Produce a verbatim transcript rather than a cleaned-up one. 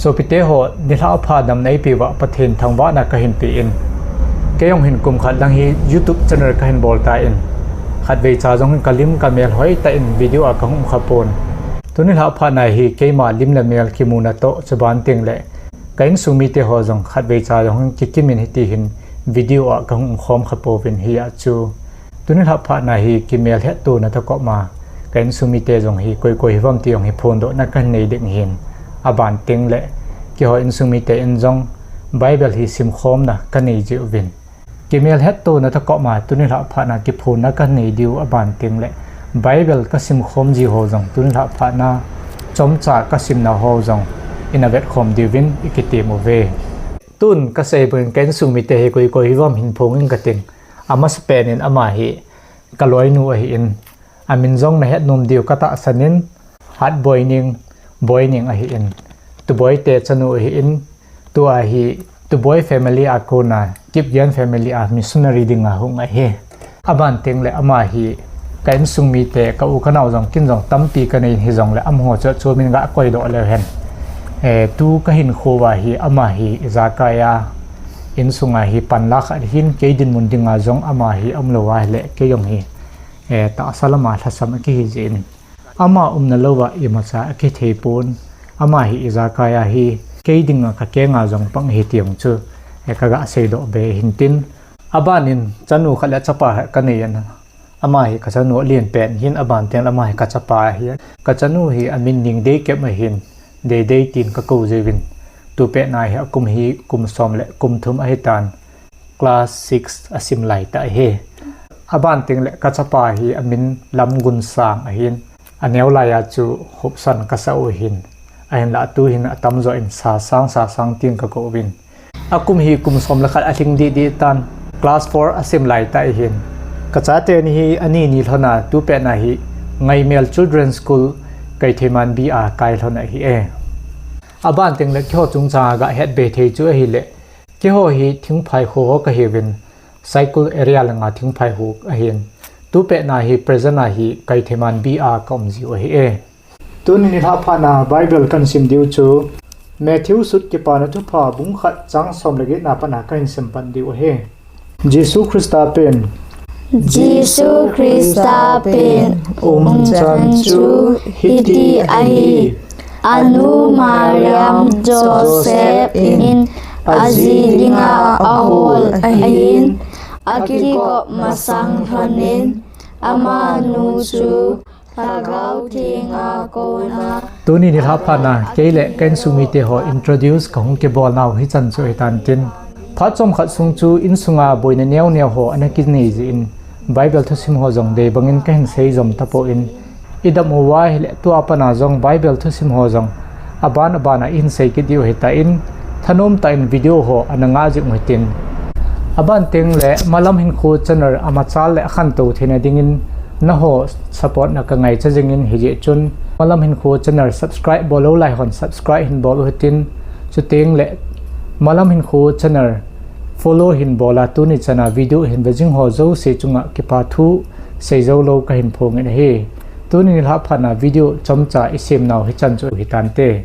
Sopite ho, nilhah pha damna eipeuva Pathen thangvahna kahin pe in. Kei jong hin kum khat lang hi YouTube channel kahin bol tan, khatvei cha jong hin kalim kamel hoitah in video a kahung um khapon. Tuni nilhah phatna hi keima lim le mel kimuna toh, chuban tengle ka insung mite ho jong khatvei cha jong hin kikimin hiti hin video a kahung um khom khapouvin, hijeh chun tuni nilhah phatna hi kimel hettona tah koma ka insung mite jong hi koi koi hiuvam ti jong hi phondohna kahin nei ding ahin. Aban tengle keiho insung mite in jong Bible hi simkhomna kanei jiuvin, kimel hettona tah koma tuni nilhah phatna kiphonna kanei diu, aban tengle Bible kasimkhom ji ho jong tuni nilhah phatna chomcha kasimna ho jong ina vetkhom diuvin ikitem uve. Tun kasei bangin ka insung mite hi koi koi hiuvam hin phong inge kating. Amasapen in ama hi kaloinu ahin, amin jong nahet nom diu katahsan in, Hatboining, Boining ahin. Tuboite chanu ahin, tua hi Tuboi family a kona Kipgen family a missionary dinga hung ahi. Aban tengle ama hi ka insung mite, ka u kanao jong kin jong tampi kanei in, hijongle amaho chu achomin gakoidoh leu hen, tu kahinkho uva hi ama hi ijakai a insunga hi panla khat ahin, kei dinmun dinga jong ama hi aumlou ahile kei jong hi tahsa lama lhasam akihi jeh in, ama umna louva imacha akithei pon. Ama hi ijakai a hi kei dinga kakenga jong pang ahi ti jong chu kaga seidoh be hintin. Aban in chanu khat le chapa khat kanei in, ama hi kachanu alen pen ahin, aban tengle ama hi kachapa ahi. Kachanu hi amin Ningdeikep ahin, Deidei tin kakou jiuvin. Tupet na hi akum hi kum som le kum thum ahitan, class six asim laitah ahi. Aban tengle kachapa hi amin Lamgunsang ahin, aneo laiya chu Hopsan kasah u ahin, ahinlah tuhin atamjo in Sasang, Sasang tin kakouvin. Akum hi kum som le khat alhing dehdeh tan, class four asim laitah ahin. Kachate ni hi ani ni lhona tupet na hi Ngaimel Children's School Keithelmanbi a kai lhon ahi e. Aban tengle keiho chungchanga gahet be thei chu ahile, keiho hi Thingphai kho ho kahiuvin, Saikul area langa Thingphai kho ahin. Tupet na hi present a hi Keithelmanbi a kaum jiu ahi e. Tuni nilhah phatna Bible kahin sim diu chu Matthew sut Kipana Thupha bung khat chang som le getna patna kahin sim pan diu ahi. Jesu Christa pen, Jesu Christa pen umchan chu hiti ahi. Anu Mariam Joseph in aji dinga ahol ahin, akikop masang lhonin, amanu chu Lhagao Thenga kona. Tuni nilhah phatna kei le ka insung mite ho introduce kahung kibolnau hichan chu ahitan tin, phat chomkhat sung chu insunga boina neo neo ho ana kinei jeh in, Bible thusim ho jong dei bangin kahin sei jom tapon, idam uva ahile tua patna jong Bible thusim ho jong aban aban a ihin sei kit diu ahitan, thanom tah in video ho ana ngah jing u hitin. Aban tengle Malam Hinkho channel amachal le akhantou theina dingin nangho support na kangaicha jingin, hijeh chun Malam Hinkho channel subscribe bollou lai hon subscribe hin bol u hitin, chutengle Malam Hinkho channel follow hin bola tuni chana video hin ve jing ho jouse chunga kipa thu sei joulou kahin phongin ahi. Tuni nilhah phatna video chomcha isemnau hichan chu hitante.